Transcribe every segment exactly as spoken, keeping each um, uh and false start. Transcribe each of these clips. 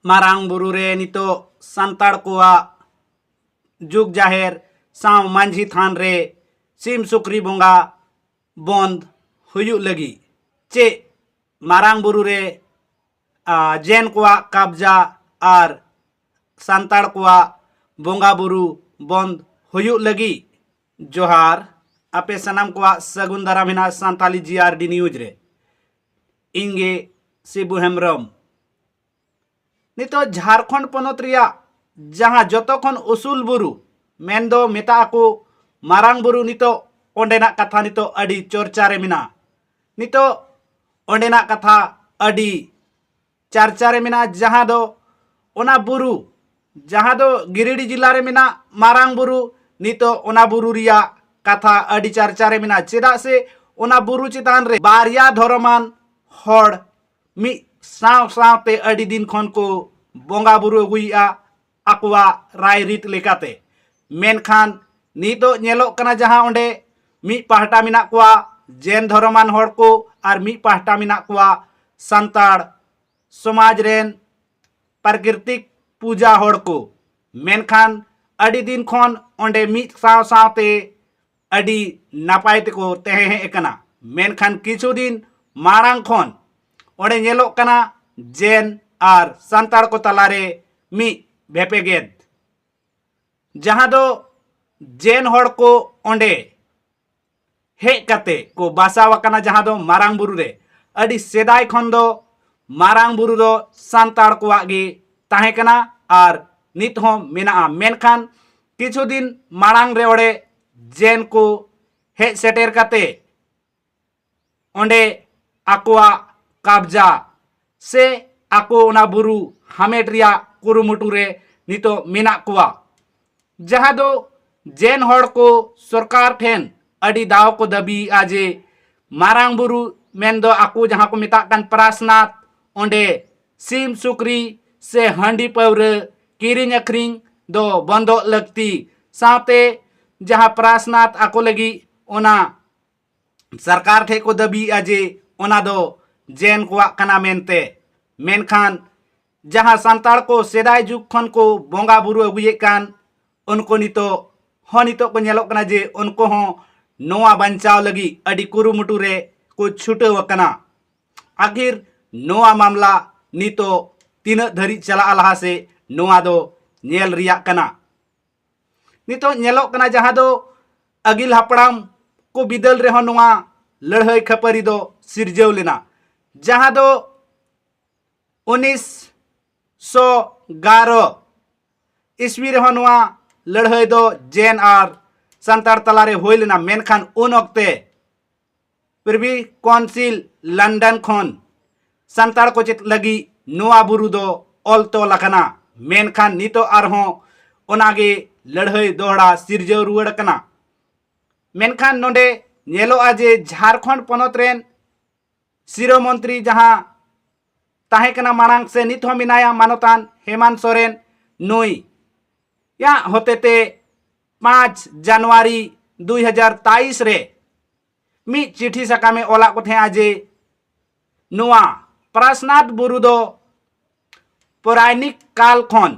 ᱢᱟᱨᱟᱝ ᱵᱩᱨᱩ ᱨᱮ ᱱᱤᱛᱚᱜ ᱥᱟᱱᱛᱟᱲ ᱠᱚᱣᱟᱜ ᱡᱩᱜᱽ ᱡᱟᱦᱮᱨ ᱥᱟᱶ ᱢᱟᱹᱡᱷᱤ ᱛᱷᱟᱱ ᱨᱮ ᱥᱤᱢ ᱥᱩᱠᱨᱤ ᱵᱚᱸᱜᱟ ᱵᱚᱱᱫ ᱦᱩᱭᱩᱜ ᱞᱟᱹᱜᱤᱫ? ᱪᱮᱫ ᱢᱟᱨᱟᱝ ᱵᱩᱨᱩ ᱨᱮ, ᱟ, ᱡᱮᱱ ᱠᱚᱣᱟᱜ ᱠᱟᱵᱽᱡᱟ ᱟᱨ ᱥᱟᱱᱛᱟᱲ ᱠᱚᱣᱟᱜ ᱵᱚᱸᱜᱟ ᱵᱩᱨᱩ ᱵᱚᱱᱫ ᱦᱩᱭᱩᱜ ᱞᱟᱹᱜᱤᱫ? ᱡᱚᱦᱟᱨ, ᱟᱯᱮ ᱥᱟᱱᱟᱢ ᱠᱚᱣᱟᱜ ᱥᱟᱹᱜᱩᱱ ᱫᱟᱨᱟᱢ ᱦᱮᱱᱟᱜᱼᱟ ᱥᱟᱱᱛᱟᱞᱤ ᱡᱤ ᱟᱨ ᱰᱤ ᱱᱤᱭᱩᱡᱽ ᱨᱮ᱾ ᱤᱧ ᱜᱮ ᱥᱤᱵᱩ ᱦᱮᱢᱵᱨᱚᱢ᱾ ᱱᱤᱛᱚᱜ ᱡᱷᱟᱲᱠᱷᱚᱸᱰ ᱯᱚᱱᱚᱛ ᱨᱮᱭᱟᱜ ᱡᱟᱦᱟᱸ ᱡᱚᱛᱚ ᱠᱷᱚᱱ ᱩᱥᱩᱞ ᱵᱩᱨᱩ, ᱢᱮᱱᱫᱚ ᱢᱮᱛᱟᱜ ᱟᱠᱚ ᱢᱟᱨᱟᱝ ᱵᱩᱨᱩ, ᱱᱤᱛᱚᱜ ᱚᱸᱰᱮᱱᱟᱜ ᱠᱟᱛᱷᱟ ᱱᱤᱛᱚᱜ ᱟᱹᱰᱤ ᱪᱚᱨᱪᱟ ᱨᱮ ᱢᱮᱱᱟᱜᱼᱟ᱾ ᱱᱤᱛᱚᱜ ᱚᱸᱰᱮᱱᱟᱜ ᱠᱟᱛᱷᱟ ᱟᱹᱰᱤ ᱪᱟᱨᱪᱟ ᱨᱮ ᱢᱮᱱᱟᱜᱼᱟ, ᱡᱟᱦᱟᱸ ᱫᱚ ᱚᱱᱟ ᱵᱩᱨᱩ, ᱡᱟᱦᱟᱸ ᱫᱚ ᱜᱤᱨᱤᱰᱤ ᱡᱮᱞᱟ ᱨᱮ ᱢᱮᱱᱟᱜ ᱢᱟᱨᱟᱝ ᱵᱩᱨᱩ, ᱱᱤᱛᱚᱜ ᱚᱱᱟ ᱵᱩᱨᱩ ᱨᱮᱭᱟᱜ ᱠᱟᱛᱷᱟ ᱟᱹᱰᱤ ᱪᱟᱨᱪᱟ ᱨᱮ ᱢᱮᱱᱟᱜᱼᱟ᱾ ᱪᱮᱫᱟᱜ ᱥᱮ ᱚᱱᱟ ᱵᱩᱨᱩ ᱪᱮᱛᱟᱱ ᱨᱮ ᱵᱟᱨᱭᱟ ᱫᱷᱚᱨᱚᱢᱟᱱ ᱦᱚᱲ ᱢᱤᱫ ᱥᱟᱶ ᱥᱟᱶᱛᱮ ᱟᱹᱰᱤ ᱫᱤᱱ ᱠᱷᱚᱱ ᱠᱚ ᱵᱚᱸᱜᱟ ᱵᱩᱨᱩ ᱟᱹᱜᱩᱭᱮᱫᱼᱟ ᱟᱠᱚᱣᱟᱜ ᱨᱟᱭᱨᱤᱛ ᱞᱮᱠᱟᱛᱮ᱾ ᱢᱮᱱᱠᱷᱟᱱ ᱱᱤᱛᱚᱜ ᱧᱮᱞᱚᱜ ᱠᱟᱱᱟ, ᱡᱟᱦᱟᱸ ᱚᱸᱰᱮ ᱢᱤᱫ ᱯᱟᱦᱴᱟ ᱢᱮᱱᱟᱜ ᱠᱚᱣᱟ ᱡᱮᱱ ᱫᱷᱚᱨᱚᱢᱟᱱ ᱦᱚᱲ ᱠᱚ ᱟᱨ ᱢᱤᱫ ᱯᱟᱦᱴᱟ ᱢᱮᱱᱟᱜ ᱠᱚᱣᱟ ᱥᱟᱱᱛᱟᱲ ᱥᱚᱢᱟᱡᱽ ᱨᱮᱱ ᱯᱨᱟᱠᱨᱤᱛᱤᱠ ᱯᱩᱡᱟ ᱦᱚᱲ ᱠᱚ᱾ ᱢᱮᱱᱠᱷᱟᱱ ᱟᱹᱰᱤ ᱫᱤᱱ ᱠᱷᱚᱱ ᱚᱸᱰᱮ ᱢᱤᱫ ᱥᱟᱶ ᱥᱟᱶᱛᱮ ᱟᱹᱰᱤ ᱱᱟᱯᱟᱭ ᱛᱮᱠᱚ ᱛᱟᱦᱮᱸ ᱦᱮᱡ ᱟᱠᱟᱱᱟ᱾ ᱢᱮᱱᱠᱷᱟᱱ ᱠᱤᱪᱷᱩ ᱫᱤᱱ ᱢᱟᱲᱟᱝ ᱠᱷᱚᱱ ᱚᱸᱰᱮ ᱧᱮᱞᱚᱜ ᱠᱟᱱᱟ ᱡᱮᱱ ᱟᱨ ᱥᱟᱱᱛᱟᱲ ᱠᱚ ᱛᱟᱞᱟᱨᱮ ᱢᱤᱫ ᱵᱷᱮᱯᱮᱜᱮᱫ, ᱡᱟᱦᱟᱸ ᱫᱚ ᱡᱮᱱ ᱦᱚᱲ ᱠᱚ ᱚᱸᱰᱮ ᱦᱮᱡ ᱠᱟᱛᱮ ᱠᱚ ᱵᱟᱥᱟᱣ ᱟᱠᱟᱱᱟ, ᱡᱟᱦᱟᱸ ᱫᱚ ᱢᱟᱨᱟᱝ ᱵᱩᱨᱩ ᱨᱮ ᱟᱹᱰᱤ ᱥᱮᱫᱟᱭ ᱠᱷᱚᱱ ᱫᱚ ᱢᱟᱨᱟᱝ ᱵᱩᱨᱩ ᱫᱚ ᱥᱟᱱᱛᱟᱲ ᱠᱚᱣᱟᱜ ᱜᱮ ᱛᱟᱦᱮᱸ ᱠᱟᱱᱟ ᱟᱨ ᱱᱤᱛ ᱦᱚᱸ ᱢᱮᱱᱟᱜᱼᱟ᱾ ᱢᱮᱱᱠᱷᱟᱱ ᱠᱤᱪᱷᱩ ᱫᱤᱱ ᱢᱟᱲᱟᱝ ᱨᱮ ᱚᱸᱰᱮ ᱡᱮᱱ ᱠᱚ ᱦᱮᱡ ᱥᱮᱴᱮᱨ ᱠᱟᱛᱮ ᱚᱸᱰᱮ ᱟᱠᱚᱣᱟᱜ ᱠᱟᱵᱽᱡᱟ ᱥᱮ ᱟᱠᱚ ᱚᱱᱟ ᱵᱩᱨᱩ ᱦᱟᱢᱮᱴ ᱨᱮᱭᱟᱜ ᱠᱩᱨᱩᱢᱩᱴᱩ ᱨᱮ ᱱᱤᱛᱚᱜ ᱢᱮᱱᱟᱜ ᱠᱚᱣᱟ, ᱡᱟᱦᱟᱸ ᱫᱚ ᱡᱮᱱ ᱦᱚᱲ ᱠᱚ ᱥᱚᱨᱠᱟᱨ ᱴᱷᱮᱱ ᱟᱹᱰᱤ ᱫᱟᱣ ᱠᱚ ᱫᱟᱹᱵᱤᱭᱮᱫᱼᱟ ᱡᱮ ᱢᱟᱨᱟᱝ ᱵᱩᱨᱩ ᱢᱮᱱᱫᱚ ᱟᱠᱚ ᱡᱟᱦᱟᱸ ᱠᱚ ᱢᱮᱛᱟᱜ ᱠᱟᱱ ᱯᱨᱟᱥᱱᱟᱛᱷ, ᱚᱸᱰᱮ ᱥᱤᱢ ᱥᱩᱠᱨᱤ ᱥᱮ ᱦᱟᱺᱰᱤ ᱯᱟᱹᱣᱨᱟᱹ ᱠᱤᱨᱤᱧ ᱟᱹᱠᱷᱨᱤᱧ ᱫᱚ ᱵᱚᱱᱫᱚᱜ ᱞᱟᱹᱠᱛᱤ, ᱥᱟᱶᱛᱮ ᱡᱟᱦᱟᱸ ᱯᱨᱟᱥᱱᱟᱛᱷ ᱟᱠᱚ ᱞᱟᱹᱜᱤᱫ ᱚᱱᱟ ᱥᱚᱨᱠᱟᱨ ᱴᱷᱮᱱ ᱠᱚ ᱫᱟᱹᱵᱤᱭᱮᱫᱼᱟ ᱡᱮ ᱚᱱᱟ ᱫᱚ ᱡᱮᱱ ᱠᱚᱣᱟᱜ ᱠᱟᱱᱟ ᱢᱮᱱᱛᱮ᱾ ᱢᱮᱱᱠᱷᱟᱱ ᱡᱟᱦᱟᱸ ᱥᱟᱱᱛᱟᱲ ᱠᱚ ᱥᱮᱫᱟᱭ ᱡᱩᱜᱽ ᱠᱷᱚᱱ ᱠᱚ ᱵᱚᱸᱜᱟ ᱵᱩᱨᱩ ᱟᱹᱜᱩᱭᱮᱫ ᱠᱟᱱ, ᱩᱱᱠᱩ ᱱᱤᱛᱚᱜ ᱦᱚᱸ ᱱᱤᱛᱚᱜ ᱠᱚ ᱧᱮᱞᱚᱜ ᱠᱟᱱᱟ ᱡᱮ ᱩᱱᱠᱩ ᱦᱚᱸ ᱱᱚᱣᱟ ᱵᱟᱧᱪᱟᱣ ᱞᱟᱹᱜᱤᱫ ᱟᱹᱰᱤ ᱠᱩᱨᱩᱢᱩᱴᱩ ᱨᱮ ᱠᱚ ᱪᱷᱩᱴᱟᱹᱣ ᱟᱠᱟᱱᱟ᱾ ᱟᱹᱠᱷᱤᱨ ᱱᱚᱣᱟ ᱢᱟᱢᱞᱟ ᱱᱤᱛᱚᱜ ᱛᱤᱱᱟᱹᱜ ᱫᱷᱟᱹᱨᱤᱡ ᱪᱟᱞᱟᱜᱼᱟ ᱞᱟᱦᱟ ᱥᱮᱫ, ᱱᱚᱣᱟ ᱫᱚ ᱧᱮᱞ ᱨᱮᱭᱟᱜ ᱠᱟᱱᱟ᱾ ᱱᱤᱛᱚᱜ ᱧᱮᱞᱚᱜ ᱠᱟᱱᱟ ᱡᱟᱦᱟᱸ ᱫᱚ ᱟᱹᱜᱤᱞ ᱦᱟᱯᱲᱟᱢ ᱠᱚ ᱵᱤᱫᱟᱹᱞ ᱨᱮᱦᱚᱸ ᱱᱚᱣᱟ ᱞᱟᱹᱲᱦᱟᱹᱭ ᱠᱷᱟᱹᱯᱟᱹᱨᱤ ᱫᱚ ᱥᱤᱨᱡᱟᱹᱣ ᱞᱮᱱᱟ, ᱡᱟᱦᱟᱸ ᱫᱚ ᱩᱱᱤᱥᱥᱚ ᱮᱜᱟᱨᱚ ᱤᱥᱣᱤ ᱨᱮᱦᱚᱸ ᱱᱚᱣᱟ ᱞᱟᱹᱲᱦᱟᱹᱭ ᱫᱚ ᱡᱮᱱ ᱟᱨ ᱥᱟᱱᱛᱟᱲ ᱛᱟᱞᱟᱨᱮ ᱦᱩᱭ ᱞᱮᱱᱟ᱾ ᱢᱮᱱᱠᱷᱟᱱ ᱩᱱ ᱚᱠᱛᱮ ᱯᱨᱤᱵᱷᱤ ᱠᱟᱣᱩᱱᱥᱤᱞ ᱞᱚᱱᱰᱚᱱ ᱠᱷᱚᱱ ᱥᱟᱱᱛᱟᱲ ᱠᱚ ᱪᱮᱫ ᱞᱟᱹᱜᱤᱫ ᱱᱚᱣᱟ ᱵᱩᱨᱩ ᱫᱚ ᱚᱞ ᱛᱚᱞ ᱟᱠᱟᱱᱟ᱾ ᱢᱮᱱᱠᱷᱟᱱ ᱱᱤᱛᱚᱜ ᱟᱨᱦᱚᱸ ᱚᱱᱟᱜᱮ ᱞᱟᱹᱲᱦᱟᱹᱭ ᱫᱚᱦᱲᱟ ᱥᱤᱨᱡᱟᱹᱣ ᱨᱩᱣᱟᱹᱲ ᱟᱠᱟᱱᱟ᱾ ᱢᱮᱱᱠᱷᱟᱱ ᱱᱚᱰᱮ ᱧᱮᱞᱚᱜᱼᱟ ᱡᱮ ᱡᱷᱟᱲᱠᱷᱚᱸᱰ ᱯᱚᱱᱚᱛ ᱨᱮᱱ ᱥᱤᱨᱟᱹ ᱢᱚᱱᱛᱨᱤ ᱡᱟᱦᱟᱸ ᱛᱟᱦᱮᱸ ᱠᱟᱱᱟ ᱢᱟᱲᱟᱝ ᱥᱮ ᱱᱤᱛ ᱦᱚᱸ ᱢᱮᱱᱟᱭᱟ ᱢᱟᱱᱚᱛᱟᱱ ᱦᱮᱢᱟᱱᱛ ᱥᱚᱨᱮᱱ, ᱱᱩᱭ ᱭᱟᱜ ᱦᱚᱛᱮᱛᱮ ᱯᱟᱸᱪ ᱡᱟᱱᱩᱣᱟᱨᱤ ᱫᱩᱭ ᱦᱟᱡᱟᱨ ᱛᱮᱭᱤᱥ ᱨᱮ ᱢᱤᱫ ᱪᱤᱴᱷᱤ ᱥᱟᱠᱟᱢᱮ ᱚᱞᱟᱫ ᱠᱚ ᱛᱟᱦᱮᱸᱜᱼᱟ ᱡᱮ ᱱᱚᱣᱟ ᱯᱨᱟᱥᱱᱟᱛᱷ ᱵᱩᱨᱩ ᱫᱚ ᱯᱳᱨᱟᱭᱱᱤᱠ ᱠᱟᱞ ᱠᱷᱚᱱ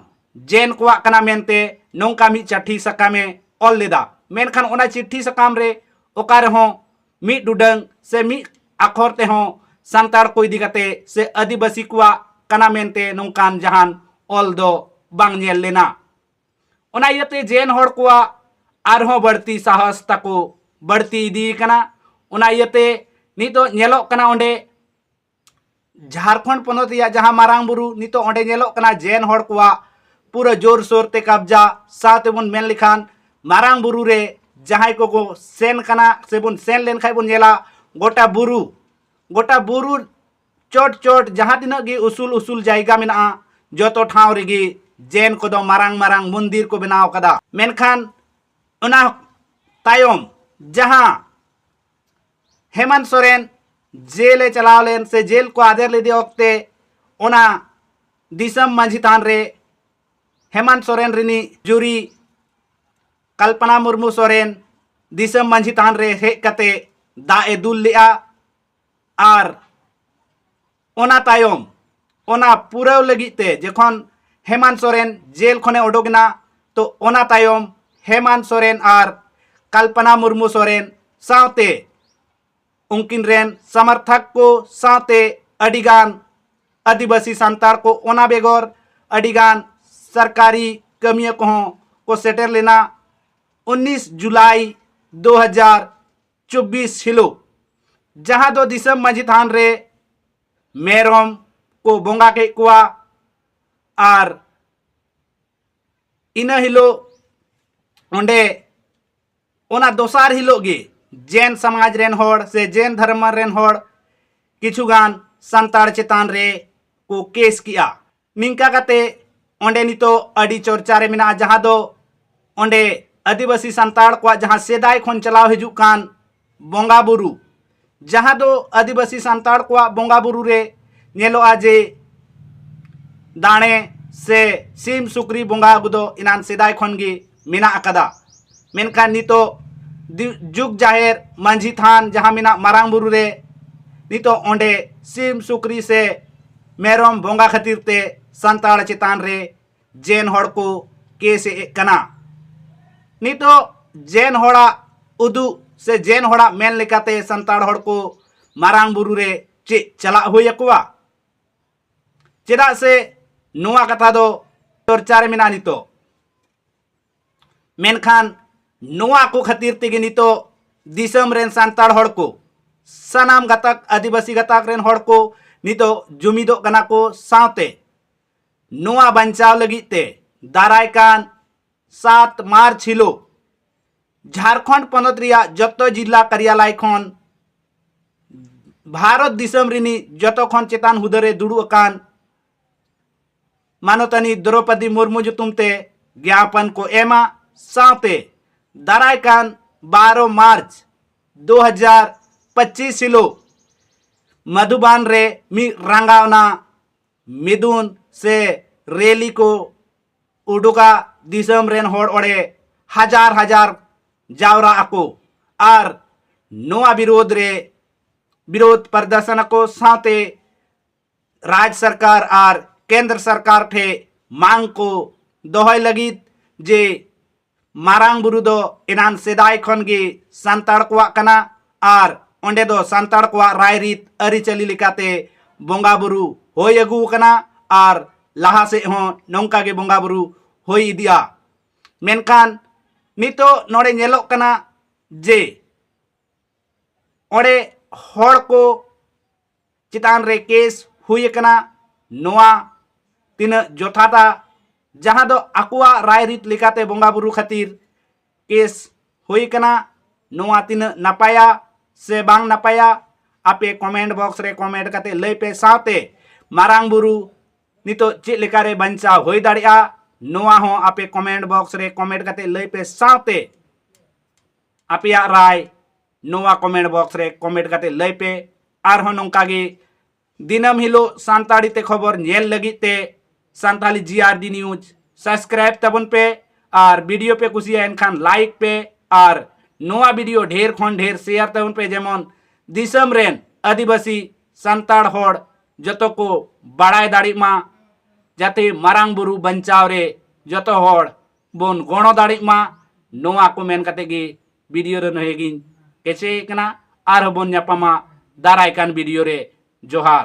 ᱡᱮᱱ ᱠᱚᱣᱟᱜ ᱠᱟᱱᱟ ᱢᱮᱱᱛᱮ ᱱᱚᱝᱠᱟ ᱢᱤᱫ ᱪᱟᱹᱴᱷᱤ ᱥᱟᱠᱟᱢᱮ ᱚᱞ ᱞᱮᱫᱟ᱾ ᱢᱮᱱᱠᱷᱟᱱ ᱚᱱᱟ ᱪᱤᱴᱷᱤ ᱥᱟᱠᱟᱢ ᱨᱮ ᱚᱠᱟ ᱨᱮᱦᱚᱸ ᱢᱤᱫ ᱰᱩᱰᱟᱹᱝ ᱥᱮ ᱢᱤᱫ ᱟᱠᱷᱚᱨ ᱛᱮᱦᱚᱸ ᱥᱟᱱᱛᱟᱲ ᱠᱚ ᱤᱫᱤ ᱠᱟᱛᱮ ᱥᱮ ᱟᱹᱫᱤᱵᱟᱹᱥᱤ ᱠᱚᱣᱟᱜ ᱠᱟᱱᱟ ᱢᱮᱱᱛᱮ ᱱᱚᱝᱠᱟᱱ ᱡᱟᱦᱟᱱ ᱚᱞ ᱫᱚ ᱵᱟᱝ ᱧᱮᱞ ᱞᱮᱱᱟ᱾ ᱚᱱᱟ ᱤᱭᱟᱹᱛᱮ ᱡᱮᱱ ᱦᱚᱲ ᱠᱚᱣᱟᱜ ᱟᱨᱦᱚᱸ ᱵᱟᱹᱲᱛᱤ ᱥᱟᱦᱚᱥ ᱛᱟᱠᱚ ᱵᱟᱹᱲᱛᱤ ᱤᱫᱤ ᱠᱟᱱᱟ᱾ ᱚᱱᱟ ᱤᱭᱟᱹᱛᱮ ᱱᱤᱛᱚᱜ ᱧᱮᱞᱚᱜ ᱠᱟᱱᱟ ᱚᱸᱰᱮ ᱡᱷᱟᱲᱠᱷᱚᱸᱰ ᱯᱚᱱᱚᱛ ᱨᱮᱭᱟᱜ ᱡᱟᱦᱟᱸ ᱢᱟᱨᱟᱝ ᱵᱩᱨᱩ, ᱱᱤᱛᱚᱜ ᱚᱸᱰᱮ ᱧᱮᱞᱚᱜ ᱠᱟᱱᱟ ᱡᱮᱱ ᱦᱚᱲ ᱠᱚᱣᱟᱜ ᱯᱩᱨᱟᱹ ᱡᱳᱨᱥᱳᱨ ᱛᱮ ᱠᱟᱵᱽᱡᱟ᱾ ᱥᱟᱶᱛᱮ ᱵᱚᱱ ᱢᱮᱱ ᱞᱮᱠᱷᱟᱱ ᱢᱟᱨᱟᱝ ᱵᱩᱨᱩ ᱨᱮ ᱡᱟᱦᱟᱸᱭ ᱠᱚᱠᱚ ᱥᱮᱱ ᱠᱟᱱᱟ ᱥᱮᱵᱚᱱ ᱥᱮᱱ ᱞᱮᱱᱠᱷᱟᱱ ᱵᱚᱱ ᱧᱮᱞᱟ ᱜᱚᱴᱟ ᱵᱩᱨᱩ, ᱜᱚᱴᱟ ᱵᱩᱨᱩ ᱪᱚᱴ ᱪᱚᱴ ᱡᱟᱦᱟᱸ ᱛᱤᱱᱟᱹᱜ ᱜᱮ ᱩᱥᱩᱞ ᱩᱥᱩᱞ ᱡᱟᱭᱜᱟ ᱢᱮᱱᱟᱜᱼᱟ, ᱡᱚᱛᱚ ᱴᱷᱟᱶ ᱨᱮᱜᱮ ᱡᱮᱱ ᱠᱚᱫᱚ ᱢᱟᱨᱟᱝ ᱢᱟᱨᱟᱝ ᱢᱚᱱᱫᱤᱨ ᱠᱚ ᱵᱮᱱᱟᱣ ᱠᱟᱫᱟ᱾ ᱢᱮᱱᱠᱷᱟᱱ ᱚᱱᱟ ᱛᱟᱭᱚᱢ ᱡᱟᱦᱟᱸ ᱦᱮᱢᱟᱱᱛ ᱥᱚᱨᱮᱱ ᱡᱮᱞ ᱮ ᱪᱟᱞᱟᱣ ᱞᱮᱱ ᱥᱮ ᱡᱮᱞ ᱠᱚ ᱟᱫᱮᱨ ᱞᱮᱫᱮ ᱚᱠᱛᱮ ᱚᱱᱟ ᱫᱤᱥᱚᱢ ᱢᱟᱹᱡᱷᱤ ᱛᱷᱟᱱ ᱨᱮ ᱦᱮᱢᱟᱱᱛ ᱥᱚᱨᱮᱱ ᱨᱤᱱᱤᱡ ᱡᱩᱨᱤ ᱠᱟᱞᱯᱟᱱᱟ ᱢᱩᱨᱢᱩ ᱥᱚᱨᱮᱱ ᱫᱤᱥᱚᱢ ᱢᱟᱹᱡᱷᱤ ᱛᱷᱟᱱ ᱨᱮ ᱦᱮᱡ ᱠᱟᱛᱮ ᱫᱟᱜ ᱮ ᱫᱩᱞ ᱞᱮᱫᱼᱟ᱾ ᱟᱨ ᱚᱱᱟ ᱛᱟᱭᱚᱢ ᱚᱱᱟ ᱯᱩᱨᱟᱹᱣ ᱞᱟᱹᱜᱤᱫ ᱛᱮ ᱡᱚᱠᱷᱚᱱ ᱦᱮᱢᱟᱱᱛ ᱥᱚᱨᱮᱱ ᱡᱮᱞ ᱠᱷᱚᱱᱮ ᱚᱰᱚᱠ ᱮᱱᱟ, ᱛᱚ ᱚᱱᱟ ᱛᱟᱭᱚᱢ ᱦᱮᱢᱟᱱᱛ ᱥᱚᱨᱮᱱ ᱟᱨ ᱠᱟᱞᱯᱚᱱᱟ ᱢᱩᱨᱢᱩ ᱥᱚᱨᱮᱱ ᱥᱟᱶᱛᱮ ᱩᱱᱠᱤᱱ ᱨᱮᱱ ᱥᱚᱢᱚᱨᱛᱷᱚᱠ ᱠᱚ ᱥᱟᱶᱛᱮ ᱟᱹᱰᱤᱜᱟᱱ ᱟᱹᱫᱤᱵᱟᱹᱥᱤ ᱥᱟᱱᱛᱟᱲ ᱠᱚ, ᱚᱱᱟ ᱵᱮᱜᱚᱨ ᱟᱹᱰᱤᱜᱟᱱ ᱥᱚᱨᱠᱟᱨᱤ ᱠᱟᱹᱢᱤᱭᱟᱹ ᱠᱚᱦᱚᱸ ᱠᱚ ᱥᱮᱴᱮᱨ ᱞᱮᱱᱟ᱾ ᱩᱱᱤᱥ ᱡᱩᱞᱟᱭ ᱫᱩ ᱦᱟᱡᱟᱨ ᱪᱚᱵᱵᱤᱥ ᱦᱤᱞᱳᱜ, ᱡᱟᱦᱟᱸ ᱫᱚ ᱫᱤᱥᱚᱢ ᱢᱟᱹᱡᱷᱤ ᱛᱷᱟᱱ ᱨᱮ ᱢᱮᱨᱚᱢ ᱠᱚ ᱵᱚᱸᱜᱟ ᱠᱮᱫ ᱠᱚᱣᱟ᱾ ᱟᱨ ᱤᱱᱟᱹ ᱦᱤᱞᱳᱜ ᱚᱸᱰᱮ, ᱚᱱᱟ ᱫᱚᱥᱟᱨ ᱦᱤᱞᱳᱜ ᱜᱮ ᱡᱮᱱ ᱥᱚᱢᱟᱡᱽ ᱨᱮᱱ ᱦᱚᱲ ᱥᱮ ᱡᱮᱱ ᱫᱷᱚᱨᱢᱚ ᱨᱮᱱ ᱦᱚᱲ ᱠᱤᱪᱷᱩ ᱜᱟᱱ ᱥᱟᱱᱛᱟᱲ ᱪᱮᱛᱟᱱ ᱨᱮ ᱠᱚ ᱠᱮᱥ ᱠᱮᱜᱼᱟ᱾ ᱱᱤᱝᱠᱟ ᱠᱟᱛᱮ ᱚᱸᱰᱮ ᱱᱤᱛᱚᱜ ᱟᱹᱰᱤ ᱪᱚᱨᱪᱟ ᱨᱮ ᱢᱮᱱᱟᱜᱼᱟ, ᱡᱟᱦᱟᱸ ᱫᱚ ᱚᱸᱰᱮ ᱟᱹᱫᱤᱵᱟᱹᱥᱤ ᱥᱟᱱᱛᱟᱲ ᱠᱚᱣᱟᱜ ᱡᱟᱦᱟᱸ ᱥᱮᱫᱟᱭ ᱠᱷᱚᱱ ᱪᱟᱞᱟᱣ ᱦᱤᱡᱩᱜ ᱠᱟᱱ ᱵᱚᱸᱜᱟ ᱵᱩᱨᱩ, ᱡᱟᱦᱟᱸ ᱫᱚ ᱟᱹᱫᱤᱵᱟᱹᱥᱤ ᱥᱟᱱᱛᱟᱲ ᱠᱚᱣᱟᱜ ᱵᱚᱸᱜᱟ ᱵᱩᱨᱩ ᱨᱮ ᱧᱮᱞᱚᱜᱼᱟ ᱡᱮ ᱫᱟᱲᱮ ᱥᱮ ᱥᱤᱢ ᱥᱩᱠᱨᱤ ᱵᱚᱸᱜᱟ ᱠᱚᱫᱚ ᱮᱱᱟᱱ ᱥᱮᱫᱟᱭ ᱠᱷᱚᱱ ᱜᱮ ᱢᱮᱱᱟᱜ ᱟᱠᱟᱫᱟ᱾ ᱢᱮᱱᱠᱷᱟᱱ ᱱᱤᱛᱚᱜ ᱫᱤ-, ᱡᱩᱜᱽ ᱡᱟᱦᱮᱨ ᱢᱟᱹᱡᱷᱤ ᱛᱷᱟᱱ ᱡᱟᱦᱟᱸ ᱢᱮᱱᱟᱜ ᱢᱟᱨᱟᱝ ᱵᱩᱨᱩ ᱨᱮ, ᱱᱤᱛᱚᱜ ᱚᱸᱰᱮ ᱥᱤᱢ ᱥᱩᱠᱨᱤ ᱥᱮ ᱢᱮᱨᱚᱢ ᱵᱚᱸᱜᱟ ᱠᱷᱟᱹᱛᱤᱨ ᱛᱮ ᱥᱟᱱᱛᱟᱲ ᱪᱮᱛᱟᱱ ᱨᱮ ᱡᱮᱱ ᱦᱚᱲ ᱠᱚ ᱠᱮᱥ ᱮᱫ ᱠᱟᱱᱟ᱾ ᱱᱤᱛᱚᱜ ᱡᱮᱱ ᱦᱚᱲᱟᱜ ᱩᱫᱩᱜ ᱥᱮ ᱡᱮᱱ ᱦᱚᱲᱟᱜ ᱢᱮᱱ ᱞᱮᱠᱟᱛᱮ ᱥᱟᱱᱛᱟᱲ ᱦᱚᱲ ᱠᱚ ᱢᱟᱨᱟᱝ ᱵᱩᱨᱩ ᱨᱮ ᱪᱮᱫ ᱪᱟᱞᱟᱜ ᱦᱩᱭ ᱟᱠᱚᱣᱟ? ᱪᱮᱫᱟᱜ ᱥᱮ ᱱᱚᱣᱟ ᱠᱟᱛᱷᱟ ᱫᱚ ᱪᱚᱨᱪᱟ ᱨᱮ ᱢᱮᱱᱟᱜᱼᱟ ᱱᱤᱛᱚᱜ᱾ ᱢᱮᱱᱠᱷᱟᱱ ᱱᱚᱣᱟ ᱠᱚ ᱠᱷᱟᱹᱛᱤᱨ ᱛᱮᱜᱮ ᱱᱤᱛᱚᱜ ᱫᱤᱥᱚᱢ ᱨᱮᱱ ᱥᱟᱱᱛᱟᱲ ᱦᱚᱲ ᱠᱚ, ᱥᱟᱱᱟᱢ ᱜᱟᱛᱟᱠ, ᱟᱹᱫᱤᱵᱟᱹᱥᱤ ᱜᱟᱛᱟᱠ ᱨᱮᱱ ᱦᱚᱲ ᱠᱚ ᱱᱤᱛᱚᱜ ᱡᱩᱢᱤᱫᱚᱜ ᱠᱟᱱᱟ ᱠᱚ᱾ ᱥᱟᱶᱛᱮ ᱱᱚᱣᱟ ᱵᱟᱧᱪᱟᱣ ᱞᱟᱹᱜᱤᱫ ᱛᱮ ᱫᱟᱨᱟᱭ ᱠᱟᱱ ᱥᱟᱛ ᱢᱟᱨᱪ ᱦᱤᱞᱳᱜ ᱡᱷᱟᱲᱠᱷᱚᱸᱰ ᱯᱚᱱᱚᱛ ᱨᱮᱭᱟᱜ ᱡᱚᱛᱚ ᱡᱤᱞᱟ ᱠᱟᱨᱭᱟᱞᱚᱭ ᱠᱷᱚᱱ ᱵᱷᱟᱨᱚᱛ ᱫᱤᱥᱚᱢ ᱨᱤᱱᱤᱡ ᱡᱚᱛᱚ ᱠᱷᱚᱱ ᱪᱮᱛᱟᱱ ᱦᱩᱫᱟᱹ ᱨᱮ ᱫᱩᱲᱩᱵ ᱟᱠᱟᱱ ᱢᱟᱱᱚᱛᱟᱱᱤ ᱫᱨᱚᱯᱚᱫᱤ ᱢᱩᱨᱢᱩ ᱧᱩᱛᱩᱢ ᱛᱮ ᱜᱮᱭᱟᱯᱚᱱ ᱠᱚ ᱮᱢᱟ᱾ ᱥᱟᱶᱛᱮ ᱫᱟᱨᱟᱭ ᱠᱟᱱ ᱵᱟᱨᱚ ᱢᱟᱨᱪ ᱫᱩ ᱦᱟᱡᱟᱨ ᱯᱚᱸᱪᱤᱥ ᱦᱤᱞᱳᱜ ᱢᱟᱫᱷᱩᱵᱟᱱ ᱨᱮ ᱢᱤᱫ ᱨᱟᱸᱜᱟᱣᱱᱟ ᱢᱤᱫᱩᱱ ᱥᱮ ᱨᱮᱞᱤ ᱠᱚ ᱩᱰᱩᱠᱟ᱾ ᱫᱤᱥᱚᱢ ᱨᱮᱱ ᱦᱚᱲ ᱚᱸᱰᱮ ᱦᱟᱡᱟᱨ ᱦᱟᱡᱟᱨ ᱡᱟᱣᱨᱟᱜ ᱟᱠᱚ ᱟᱨ ᱱᱚᱣᱟ ᱵᱤᱨᱳᱫᱷ ᱨᱮ, ᱵᱤᱨᱳᱫᱷ ᱯᱨᱚᱫᱚᱨᱥᱚᱱ ᱟᱠᱚ᱾ ᱥᱟᱶᱛᱮ ᱨᱟᱡᱽ ᱥᱚᱨᱠᱟᱨ ᱟᱨ ᱠᱮᱱᱫᱨᱚ ᱥᱚᱨᱠᱟᱨ ᱴᱷᱮᱱ ᱢᱟᱝ ᱠᱚ ᱫᱚᱦᱚᱭ ᱞᱟᱹᱜᱤᱫ ᱡᱮ ᱢᱟᱨᱟᱝ ᱵᱩᱨᱩ ᱫᱚ ᱮᱱᱟᱱ ᱥᱮᱫᱟᱭ ᱠᱷᱚᱱ ᱜᱮ ᱥᱟᱱᱛᱟᱲ ᱠᱚᱣᱟᱜ ᱠᱟᱱᱟ ᱟᱨ ᱚᱸᱰᱮ ᱫᱚ ᱥᱟᱱᱛᱟᱲ ᱠᱚᱣᱟᱜ ᱨᱟᱭᱨᱤᱛ ᱟᱹᱨᱤᱪᱟᱹᱞᱤ ᱞᱮᱠᱟᱛᱮ ᱵᱚᱸᱜᱟ ᱵᱩᱨᱩ ᱦᱩᱭ ᱟᱹᱜᱩ ᱟᱠᱟᱱᱟ ᱟᱨ ᱞᱟᱦᱟ ᱥᱮᱫ ᱦᱚᱸ ᱱᱚᱝᱠᱟ ᱜᱮ ᱵᱚᱸᱜᱟ ᱵᱩᱨᱩ ᱦᱩᱭ ᱤᱫᱤᱜᱼᱟ᱾ ᱢᱮᱱᱠᱷᱟᱱ ᱱᱤᱛᱚᱜ ᱱᱚᱰᱮ ᱧᱮᱞᱚᱜ ᱠᱟᱱᱟ ᱡᱮ ᱚᱸᱰᱮ ᱦᱚᱲ ᱠᱚ ᱪᱮᱛᱟᱱ ᱨᱮ ᱠᱮᱥ ᱦᱩᱭ ᱟᱠᱟᱱᱟ, ᱱᱚᱣᱟ ᱛᱤᱱᱟᱹᱜ ᱡᱚᱛᱷᱟᱛᱟ? ᱡᱟᱦᱟᱸ ᱫᱚ ᱟᱠᱚᱣᱟᱜ ᱨᱟᱭᱨᱤᱛ ᱞᱮᱠᱟᱛᱮ ᱵᱚᱸᱜᱟ ᱵᱩᱨᱩ ᱠᱷᱟᱹᱛᱤᱨ ᱠᱮᱥ ᱦᱩᱭ ᱟᱠᱟᱱᱟ, ᱱᱚᱣᱟ ᱛᱤᱱᱟᱹᱜ ᱱᱟᱯᱟᱭᱟ ᱥᱮ ᱵᱟᱝ ᱱᱟᱯᱟᱭᱟ? ᱟᱯᱮ ᱠᱚᱢᱮᱱᱴ ᱵᱚᱠᱥ ᱨᱮ ᱠᱚᱢᱮᱱᱴ ᱠᱟᱛᱮ ᱞᱟᱹᱭ ᱯᱮ, ᱥᱟᱶᱛᱮ ᱢᱟᱨᱟᱝ ᱵᱩᱨᱩ ᱱᱤᱛᱚᱜ ᱪᱮᱫ ᱞᱮᱠᱟᱨᱮ ᱵᱟᱧᱪᱟᱣ ᱦᱩᱭ ᱫᱟᱲᱮᱭᱟᱜᱼᱟ, ᱱᱚᱣᱟ ᱦᱚᱸ ᱟᱯᱮ ᱠᱚᱢᱮᱱᱴ ᱵᱚᱠᱥ ᱨᱮ ᱠᱚᱢᱮᱱᱴ ᱠᱟᱛᱮ ᱞᱟᱹᱭ ᱯᱮ, ᱥᱟᱶᱛᱮ ᱟᱯᱮᱭᱟᱜ ᱨᱟᱭ ᱱᱚᱣᱟ ᱠᱚᱢᱮᱱᱴ ᱵᱚᱠᱥ ᱨᱮ ᱠᱚᱢᱮᱱᱴ ᱠᱟᱛᱮ ᱞᱟᱹᱭ ᱯᱮ᱾ ᱟᱨᱦᱚᱸ ᱱᱚᱝᱠᱟ ᱜᱮ ᱫᱤᱱᱟᱹᱢ ᱦᱤᱞᱳᱜ ᱥᱟᱱᱛᱟᱲᱤ ᱛᱮ ᱠᱷᱚᱵᱚᱨ ᱧᱮᱞ ᱞᱟᱹᱜᱤᱫ ᱛᱮ ᱥᱟᱱᱛᱟᱞᱤ ᱡᱤ ᱟᱨ ᱰᱤ ᱱᱤᱭᱩᱡᱽ ᱥᱟᱵᱥᱠᱨᱟᱭᱤᱵ ᱛᱟᱵᱚᱱ ᱯᱮ᱾ ᱟᱨ ᱵᱷᱤᱰᱤᱭᱳ ᱯᱮ ᱠᱩᱥᱤᱭᱟᱜᱼᱟ ᱮᱱᱠᱷᱟᱱ ᱞᱟᱭᱤᱠ ᱯᱮ ᱟᱨ ᱱᱚᱣᱟ ᱵᱷᱤᱰᱤᱭᱳ ᱰᱷᱮᱨ ᱠᱷᱚᱱ ᱰᱷᱮᱨ ᱥᱮᱭᱟᱨ ᱛᱟᱵᱚᱱ ᱯᱮ, ᱡᱮᱢᱚᱱ ᱫᱤᱥᱚᱢ ᱨᱮᱱ ᱟᱹᱫᱤᱵᱟᱹᱥᱤ ᱥᱟᱱᱛᱟᱲ ᱦᱚᱲ ᱡᱚᱛᱚ ᱠᱚ ᱵᱟᱲᱟᱭ ᱫᱟᱲᱮᱜ ᱢᱟ, ᱡᱟᱛᱮ ᱢᱟᱨᱟᱝ ᱵᱩᱨᱩ ᱵᱟᱧᱪᱟᱣ ᱨᱮ ᱡᱚᱛᱚ ᱦᱚᱲ ᱵᱚᱱ ᱜᱚᱲᱚ ᱫᱟᱲᱮᱜ ᱢᱟ᱾ ᱱᱚᱣᱟ ᱠᱚ ᱢᱮᱱ ᱠᱟᱛᱮ ᱜᱮ ᱵᱷᱤᱰᱤᱭᱳ ᱫᱚ ᱱᱚᱰᱮ ᱜᱤᱧ ᱠᱮᱪᱮᱭᱮᱫ ᱠᱟᱱᱟ᱾ ᱟᱨᱦᱚᱸ ᱵᱚᱱ ᱧᱟᱯᱟᱢᱟ ᱫᱟᱨᱟᱭ ᱠᱟᱱ ᱵᱷᱤᱰᱤᱭᱳ ᱨᱮ᱾ ᱡᱚᱦᱟᱨ᱾